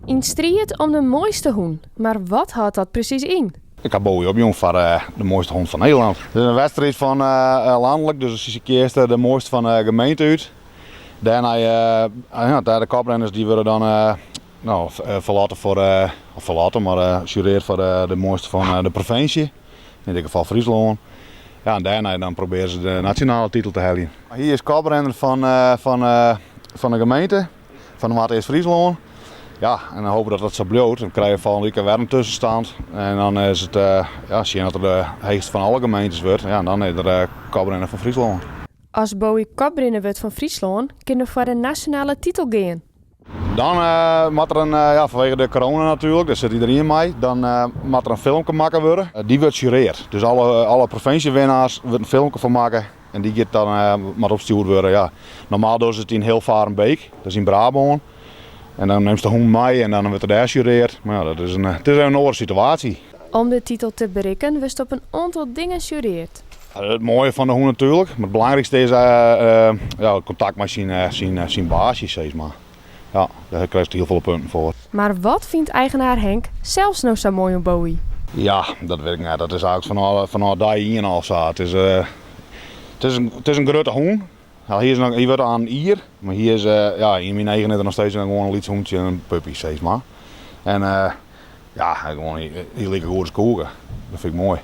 In striid om de moaiste hûn, mar wat hâldt dat presys yn? Ik ha Bowie opjûn foar de moaiste hûn fan Nederlân. It is in wedstriid fan lanlik, dus sy kiest de moaiste fan de gemeente út. Dêrnei, ja, de koprenners dy wurde dan no, ferlotte foar, of ferlotte, mar sjureard foar de moaiste fan de provinsje, yn dit gefal Fryslân. Ja, en dêrnei dan probearje se de nasjonale titel te heljen. Hy is koprenner fan, fan, fan de gemeente. Fan Noardeast-Fryslân. Ja, en dan hoopje dat dat sa bliuwt. Dan krije we folgjende wike wer in tuskenstand. En dan is it ja, sjen oft er de heechste fan alle gemeentes wurdt. Ja, en dan is er koprinner fan Fryslân. As Bowie koprinner wurdt fan Fryslân, kin er foar de nasjonale titel gean. Dan moat der in, ja, fanwege de corona natuerlik, dêr sit iderien mei, dan moat der in filmke makke wurde. Dy wurdt sjureard. Dus alle, alle provinsjewinnaars wurdt in filmke fan makke. En dy giet dan, moat opstjoerd wurde. Ja. Normaal dogge se it yn Hilvarenbeek, dat is yn Brabân. En dan nimst de hûn mei en dan wurdt er dêr sjureard. Mar ja, dat is in, it is even in oare situaasje. Om de titel te berikken wurdst op in oantal dingen sjureard. It moaie fan de hûn natuerlik, mar it belangrykste is ja, it kontakt mei syn, syn, syn baasje, sis mar. Ja, dêr krijst hiel folle punten foar. Mar wat fynt eigenaar Henk sels no sa moai oan Bowie? Ja, dat wit ik net. Dat is eigentlik fanôf, fanôf dei ien al sa. It is, it is in, it is in grutte hûn. Hy is noch, hy wurdt al in jier, mar hy is, ja, yn myn eagen is er noch steeds gewoan in lyts hûntsje, in puppy, sis mar. En ja, hy gewoan, hy like goed as koeke. Dat fyn ik moai.